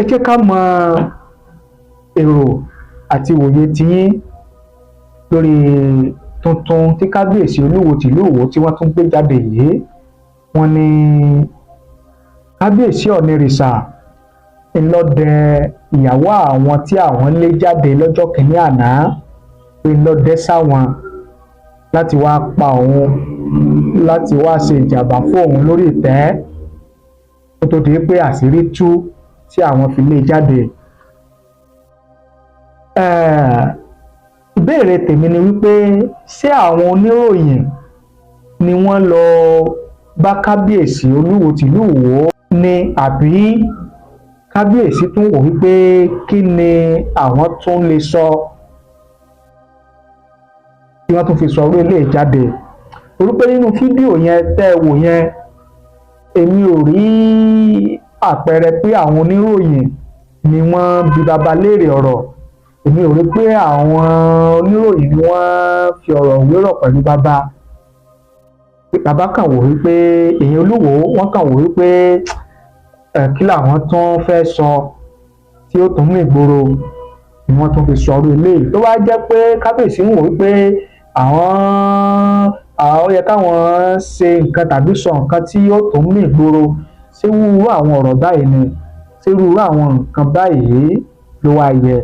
Ẹ jẹ́ ká mọ èrò àti òye tiyín lórí tuntun tí kábíyèsí Olúwo tìlú Ìwó tí wọ́n tún gbé jáde yìí. Wọ́n ní kábíyèsí Ọ̀nìrìṣà ńlọdẹ ìyàwó àwọn tí àwọn lé jáde lọ́jọ́ kìíní àná, pé ńlọdẹ sáwọn láti wáá pa òun, láti wáá ṣe ìjàmbá fún òun lórí ìtẹ́, kó tó di pé àṣírí tú tí àwọn fi lé jáde. Ìbéèrè tèmi ni wípé, ṣé àwọn oníròyìn ni wọ́n lọ bá kábíyèsí Olúwo tìlú Ìwó ni, àbí kábíyèsí tún wò wípé kí ni àwọn tún lè sọ tí wọ́n tún fi sọ orí eléyìí jáde? Torí pé nínú fídíò yẹn tẹ́ ẹ wò yẹn, èmi ò rí àpẹẹrẹ pé àwọn oníròyìn ni wọ́n bi baba léèrè ọ̀rọ̀. Èmi ò rí pé àwọn oníròyìn ni wọ́n fi ọ̀rọ̀ wérọ̀ pẹ̀lú baba. Bàbá kàn wò wípé èyàn Olúwo, wọ́n kàn wò wípé kí làwọn tún fẹ́ sọ tí ó tún mú ìgboro ni wọ́n tún fi sọ ọ̀rọ̀ eléyìí. Tó bá jẹ́ pé kábíyèsí ń wò wípé àwọn ó yẹ káwọn ṣe nǹkan tàbí sọ nǹkan tí yóò tún mú ìgboro, ṣé irú àwọn ọ̀rọ̀ báyìí ni? Ṣé irú àwọn nǹkan báyìí ló wá yẹ?